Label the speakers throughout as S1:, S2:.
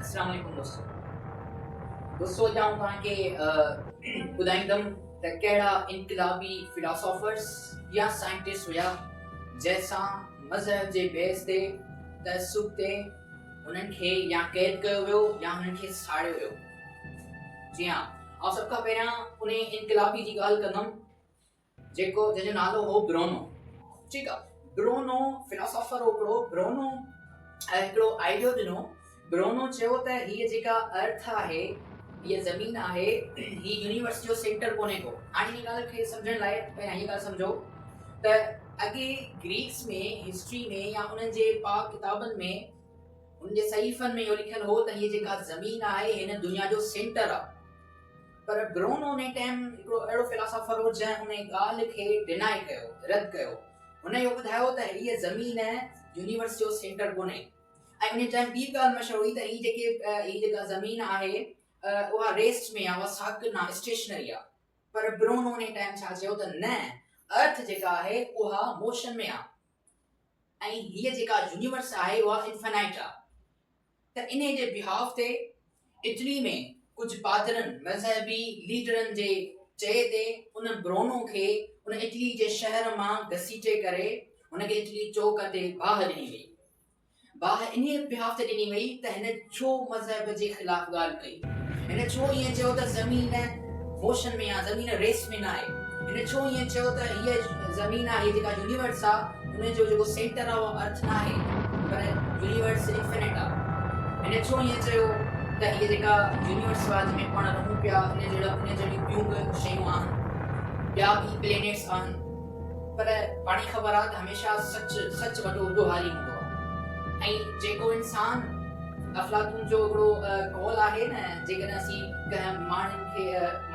S1: السلام عليڪم دوستو دوستو اڄ آئون توهان کي ٻڌائيندم ته ڪهڙا انقلابي فلاسافرس يا سائنٽسٽ هيا جنهن سان مذهب جي بيس تي تعصب تي انهن کي يا قيد ڪيو ويو يا انهن کي ساڙيو ويو. جي ها، آئون سڀ کان پهريان انهي انقلابي جي ڳالهه ڪندم جيڪو جنهن جو نالو هو برونو. ٺيڪ آ، برونو فلاسافر هو هڪڙو. برونو هڪڙو آئيڊيو ڏنو. برونو چيو ته هيء جيڪا ارٿ آهي، هيء زمين آهي، هي يونيورس جو سينٽر ڪونهي ڪو. هاڻي هن ڳالهه کي سمجهڻ لاء پهريان هيء ڳالهه سمجهو ته اڳي گريڪس ۾ هسٽري ۾ يا انهن جي پاڪ ڪتابن ۾، انهن جي صحيفن ۾ اهو لکيل هو ته هيء جيڪا زمين آهي هن دنيا جو سينٽر آهي. پر برونو انهي ٽائيم هڪڙو اهڙو فلاسافر هو جنهن انهي ڳالهه کي ڊنائي ڪيو، رد ڪيو. هن اهو ٻڌايو ته هيء زمين يونيورس جو سينٽر ڪونهي. ۽ انهي ٽائيم ٻي به ڳالهه مشهور هئي ته هي جيڪي هي جيڪا زمين آهي اها ريسٽ ۾ آهي، اها ساڪن آهي، اسٽيشنري آهي. پر برونو انهي ٽائيم ڇا چيو ته نه، ارٿ جيڪا آهي اها موشن ۾ آهي ۽ هيء جيڪا يونيورس آهي اها انفنائيٽ آهي. ته انهي جي بيهاف تي اٽلي ۾ ڪجهه پادرن، مذهبي ليڊرن جي چئي تي ان برونو کي ان اٽلي جي شهر مان گسيٽي ڪري هن کي اٽلي چوڪ تي باهه ڏني وئي. باهه انهيء بيهاف تي ڏني وئي ته هن ڇو مذهب جي خلاف ڳالهه ڪئي؟ هن ڇو ائين چيو ته زمين موشن ۾ آ، زمين ريس ۾ ناهي؟ هن ڇو ائين چيو ته هيء زمين آ، هيء جيڪا يونيورس آ، ان جو جيڪو سينٽر آ اهو ارٿ ناهي، پر يونيورس انفينائيٽ آ؟ هن ڇو ائين چيو ته هيء جيڪا يونيورس آ، جنهن ۾ پاڻ رهون پيا، ان جهڙا ان جهڙيون ٻيون به شيون آهن، ٻيا به پلينيٽس آهن؟ پر پاڻ کي خبر آ ته هميشه سچ سچ وڏو ڏوهاري هوندو آ ۽ جيڪو انسان افلاطون جو هڪڙو قول آهي نه جيڪڏهن اسين ڪنهن ماڻهن کي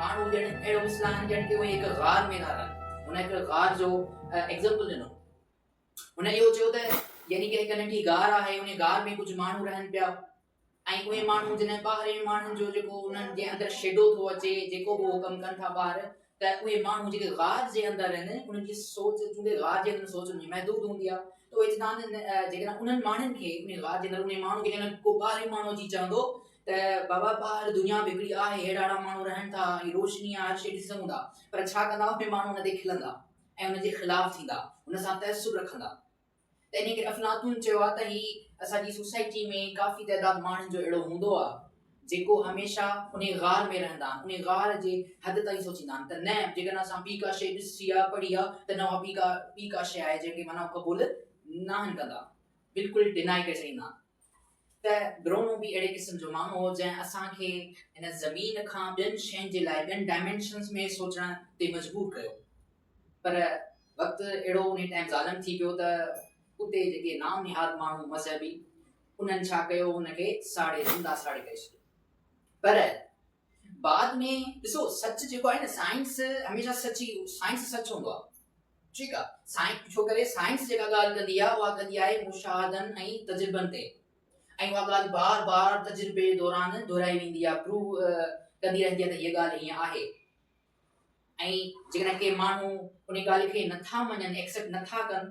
S1: ماڻهو ڄڻ اهڙو مثل آهن ڄڻ ڪي اهي هڪ غار ۾ ٿا رهن. هن هڪ غار جو ايگزامپل ڏنو. هن اهو چيو ته يعني ڪي هڪ ننڍي غار آهي ان غار ۾ ڪجهه ماڻهو رهن پيا ۽ اهي ماڻهو جڏهن ٻاهرين ماڻهن جو جيڪو انهن جي اندر شيڊو ٿو اچي جيڪو به اهو ڪم ڪن ٿا ٻاهر ته اهي ماڻهو جيڪي غار جي اندر آهن انهن جي سوچ چونڪه غار جي اندر سوچ انهن جي محدود هوندي آهي ته اهي چوندا آهن جيڪڏهن انهن ماڻهن کي ان غار جي اندر انهي ماڻهو کي جڏهن ڪو ٻاهريون ماڻهو اچي چوندو ته بابا ٻاهر دنيا به هڪڙي آهي ههڙا ههڙا ماڻهو رهن ٿا هي روشني آهي هر شيء ڏسي سگهون ٿا پر ڇا ڪندا اهي ماڻهو ان تي کلندا ۽ ان جي خلاف ٿيندا ان سان تعصب رکندا. ته انهي ڪري افلاطون چيو آهي ته هي اسان جي سوسائٽي ۾ ڪافي تعداد ماڻهن جو اهڙو هوندو آهي جيڪو هميشه انهي غار ۾ رهندا آهن انهي غار جي حد تائين سوچيندا آهن ته نه جيڪڏهن اسان ٻي ڪا شيء ڏسي آهي پڙهي آهي ته نه اها ٻي ڪا ٻي ڪا شيء آهي جنهن کي معنيٰ قبول ناهن ڪندا بلڪل ڊنائي ڪري ڇڏيندا آهن ته برونو به اهڙي قسم جو ماڻهو هو جنهن اسان کي هن زمين کان ٻين شين جي لاء ٻين ڊائمينشنز ۾ سوچڻ تي مجبور ڪيو. پر وقت اهڙو انهي ٽائيم ظالم ٿي پيو ته اتي جيڪي نام نهاد ماڻهو مذهبي انهن ڇا ڪيو ان کي ساڙي زنده ساڙي ڪري ڇڏيو. پر بعد ۾ ڏسو سچ جيڪو آهي نه سائنس هميشه سچ ئي سائنس سچ هوندو آهي ٺيڪ آهي سائنس ڇو ڪري سائنس جيڪا ڳالهه ڪندي آهي اها ڪندي آهي مشاهدن ۽ تجربن تي ۽ اها ڳالهه بار بار تجربي دوران دهرائي ويندي آهي پروو ڪندي رهندي آهي ته هيء ڳالهه هيئن آهي. ۽ جيڪڏهن ڪي ماڻهو ان ڳالهه کي نٿا مڃن، Accept نٿا ڪن،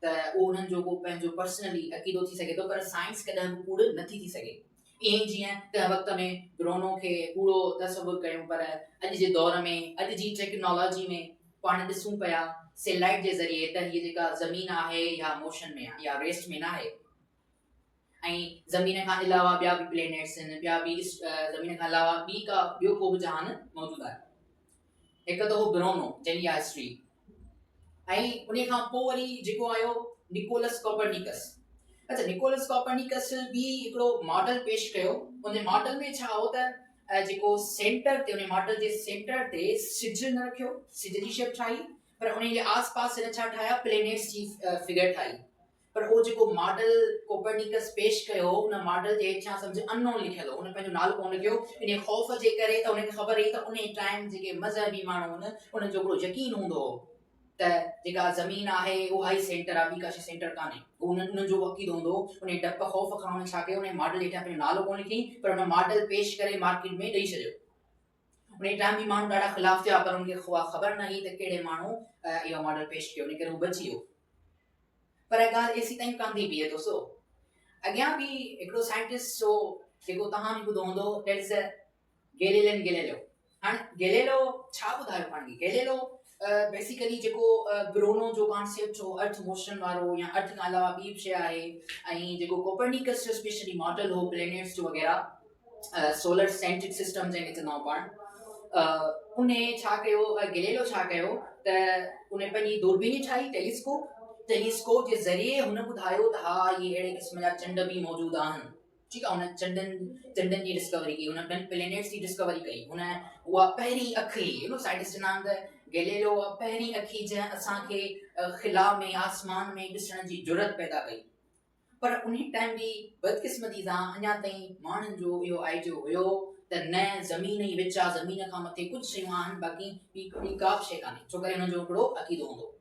S1: ته اهو انهن جو ڪو پنهنجو پرسنلي عقيدو ٿي سگهي ٿو، پر سائنس ڪڏهن به ڪوڙ نٿي ٿي سگهي. ائين ئي جيئن ڪنهن وقت ۾ برونو کي ڪوڙو تصور ڪيون، پر اڄ جي دور ۾ اڄ جي ٽيڪنالاجي ۾ پاڻ ڏسون پيا سيلائيٽ جي ذريعي ته هيء جيڪا زمين آهي اها موشن ۾ آهي، اها ريسٽ ۾ ناهي. ۽ زمين کان علاوه ٻيا به پلينيٽس آهن، ٻيا به زمين کان علاوه ٻي ڪا ٻيو ڪو به جهان موجود آهي. هڪ ته هو برونو جنهن جي هسٽري ۽ ان کان پوء وري جيڪو آيو نڪولس ڪوپرنيڪس. اچا نڪولس ڪوپرنيڪس به هڪڙو ماڊل پيش ڪيو. ان ماڊل ۾ ڇا هو ته جيڪو سينٽر تي ان ماڊل جي سينٽر تي سج نه رکيو، سج جي شيپ ٺاهي، پر ان جي آس پاس هن ڇا ٺاهيا پلينيٽس جي فگر ٺاهي. پر اهو جيڪو ماڊل ڪوپرنيڪس پيش ڪيو هو، ان ماڊل جي هيٺيان سمجهه ان نون لکيل هو. هن پنهنجو نالو ڪونه لکيو، انهيء خوف جي ڪري ته هن کي خبر هئي ته انهيء ٽائيم جيڪي مذهبي ماڻهو هن، انهن جو هڪڙو يقين هوندو هو ته جيڪا زمين آهي اها ئي سينٽر آهي، ٻي ڪا شيء سينٽر ڪانهي. اهو انهن جو عقيدو هوندو هو. انهيء ڊپ خوف کان هن ڇا ڪيو، انهيء ماڊل جي هيٺيان پنهنجو نالو ڪونه لکيائين، پر ان ماڊل پيش ڪري مارڪيٽ ۾ ڏئي ڇڏيو. انهيء ٽائيم به ماڻهو ڏاڍا خلاف ٿيا، پر هن کي اها خبر نه هئي ته ڪهڙي ماڻهو اهو ماڊل پيش ڪيو، ان ڪري هو بچي ويو. پر ڳالهه ايسيتائين ڪانه ٿي بيهي دوستو. اڳيان به هڪڙو سائنٽسٽ هو جيڪو توهان به ٻڌو هوندو that is گيليلن گيليليو. هاڻ گيليلو ڇا ٻڌايو پاڻ کي؟ گيليلو بيسيڪلي جيڪو برونو جو ڪانسيپٽ هو ارٿ موشن وارو يا ارٿ کان علاوه ٻي به شيء آهي ۽ جيڪو ڪوپرنيڪس جو اسپيشلي ماڊل هو پلينيٽس جو وغيره سولر سينٽرڪ سسٽم جنهن کي چوندا آهيون پاڻ، ان ڇا ڪيو، گيليلو ڇا ڪيو ته ان پنهنجي دوربيني ٺاهي، ٽيليسڪوپ، ٽيليسڪوپ جي ذريعي هن ٻڌايو ته ها اهي اهڙي قسم جا چنڊ به موجود آهن. ٺيڪ آ، هن چنڊن چنڊن جي ڊسڪوري ڪئي، هن ٻين پلينيٽس جي ڊسڪوري ڪئي. هن اها پهرين اک هئي، يو نو سائنٽسٽ چوندا آهن ته گيليلو اها پهرين اک هئي جنهن اسان کي خلا ۾ آسمان ۾ ڏسڻ جي جرئت پيدا ڪئي. پر انهي ٽائيم به بدقسمتي سان اڃا تائين ماڻهن جو اهو آئيڊيو هيو ته نه زمين ئي وچ آ، زمين کان مٿي ڪجهه شيون آهن باقي ٻي ٻي ڪا به شيء ڪانهي، ڇو ڪري هنن جو هڪڙو عقيدو هوندو هو.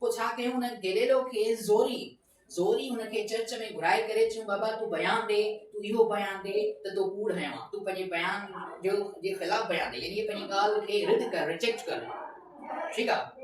S1: پوء ڇا ڪيون هن گيليلو کي زوري زوري هن کي چرچ ۾ گهرائي ڪري چيون بابا تون بيان ڏي، تون اهو بيان ڏي ته تو ڪوڙ هنيو آ، تون پنهنجي بيان جو جي خلاف بيان ڏي، يعني پنهنجي ڳالهه کي رد ڪر، ريجيڪٽ ڪر. ٺيڪ آ.